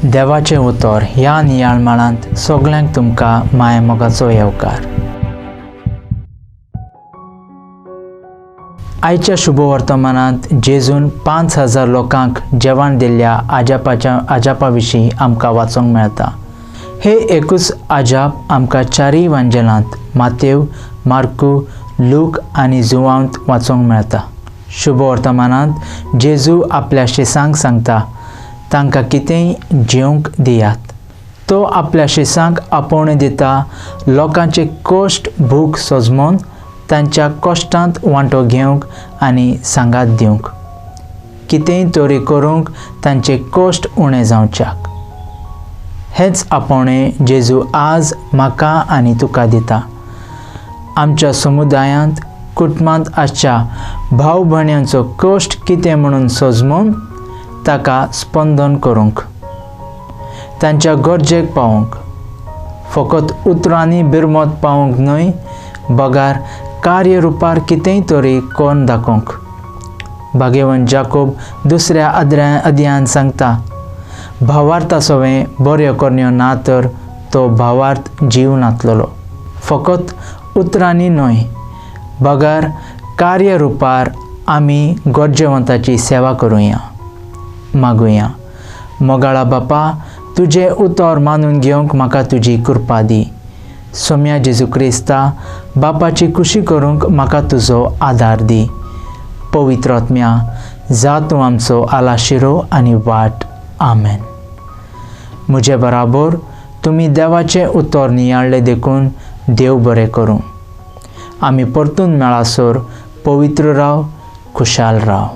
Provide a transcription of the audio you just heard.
देवाचें उतर ह्या नियाळमाळांत सगल्यांक तुमकां मायेमोगाचो येवकार. आयच्या शुभवर्तमानांत जेजून 5000 लोकांक जेवण दिल्ल्या आजापाच्या आजापा विशीं आमकां वाचूंक मेळटा. हे एकूच आजाप आमकां चारूय वांजेलांत मातेव, मार्कू, लूक आनी जुवांत वाचूंक मेळटा. शुभवर्तमानांत जेजू आपल्या शिसांक सांगता, तांकां कितेंय जेवंक दियात. तो आपल्या शिसांक आपोवणें दिता लोकांचे कश्ट भूक सोजमोन तांच्या कश्टांत वांटो घेवंक आनी सांगात दिवंक, कितेंय तरी करूंक तांचे कश्ट उणें जावच्याक. हेंच आपोवणें जेजू आज म्हाका आनी तुका दिता. आमच्या समुदायांत, कुटुंबांत आसच्या भाव भयण्यांचो कश्ट कितें म्हणून सोजमून ताका स्पंदन करूंक, तांच्या गरजेक पावोवंक, फकत उतरांनी बिरमत पावोवंक न्हय, बगार कार्यरुपार कितेंय तरी करून दाखोवंक. भाग्यवंत जाकोब दुसऱ्या अध्यायान सांगता, भावार्था सवें बऱ्यो करण्यो ना तर तो भावार्थ जीव नातलेलो. फकत उतरांनी न्हय बगर कार्यरुपार आमी गरजेवंताची सेवा करुया. मागुया, मोगाळा बापा, तुजें उतर मानून घेवंक म्हाका तुजी कृपा दी. सोम्या जेजू क्रिस्ता, बापाची खुशी करूंक म्हाका तुजो आदार दी. पवित्र आत्म्या, जा तूं आमचो आलाशिरो आनी वाट. आमेन. म्हजे बराबर तुमी देवाचें उतर नियाळ्ळें देखून देव बरें करूं. आमी परतून मेळासर पवित्र राव, खुशाल राव.